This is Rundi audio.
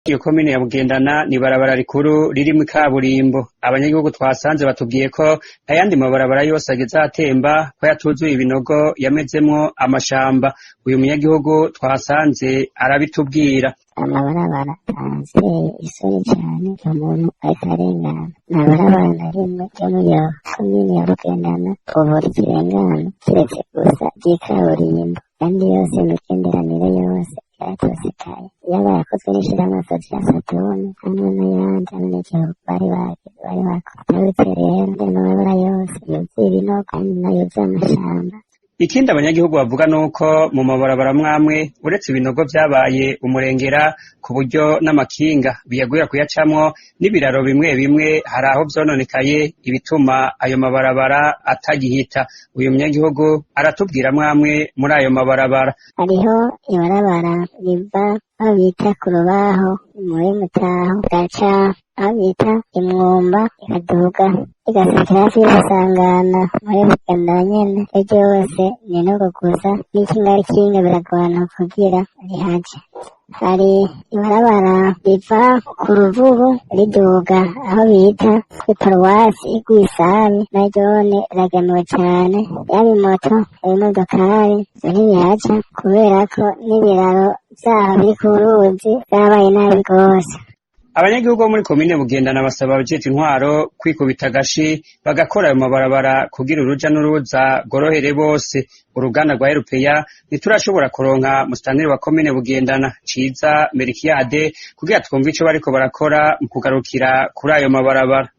Iyo komine ya Bugendana ni ibarabara rikuru ririmwo ikaburimbo. Abanyagihugu twasanze batubwiye ko ayandi mabarabara yose ageze ahatemba ko yatuzuye ibinogo yamezemwo amashamba. Uyu munyagihugu twahasanze arabitubwira. Amabarabara arateye isoni cane umuntu ariko ararengana. Nta barabara na rimwe ryo muri iyo komine ya Bugendana ubu rikirengana kiretse gusa ry'ikaburimbo. Ayandi yose imigenderanire yose yaratosekaye. Yaba yakozwe n'ishirahamwe Sojasatune hamwe n'ayandi abenegihugu bari bari bakoze. Rero amabarabara yose yuzuye ibinogo ayandi nayo yuzuye amashamba. Ikindi abanyagihugu bavuga nuko mu mabarabara amwamwe uretse ibinogo vyabaye umurengera ku buryo n'amakinga biyagwira kuyacamwo n'ibiraro bimwe bimwe hari aho vyononekaye ibituma ayo mabarabara atagihita. Uyu munyagihugu aratubwira amwamwe muri ayo mabarabara. Hariho ibarabara riva aho bita ku rubaho muri Mutaho rigaca aho bita Imwumba rikaduga rigasukira hafi y'Ubusangana muri Bugendana nyene. Ivyo ryose ni inogo gusa n'ikinga rikinga biragorana kugira rihace. Hari ibarabara riva ku Ruvubu riduga aho bita kw'iparuwasi Rwisabi naryone riragenewe cane, yaba imoto, imodokari ivyo ntibihaca kubera ko n'ibiraro vyaho biri ku ruzi vyabaye nabi rwose. Abanyagihugu bo muri komine Bugendana basaba abajejwe intwaro kwikubita agashi bagakora ayo mabarabara kugira uruja n'uruza rworohere bose. Uruganda rwa Erupeya ntiturashobora kuronka musitanteri wa komine Bugendana Ciza Melchiade kugira twumve ico bariko barakora mu kugarukira kuri ayo mabarabara.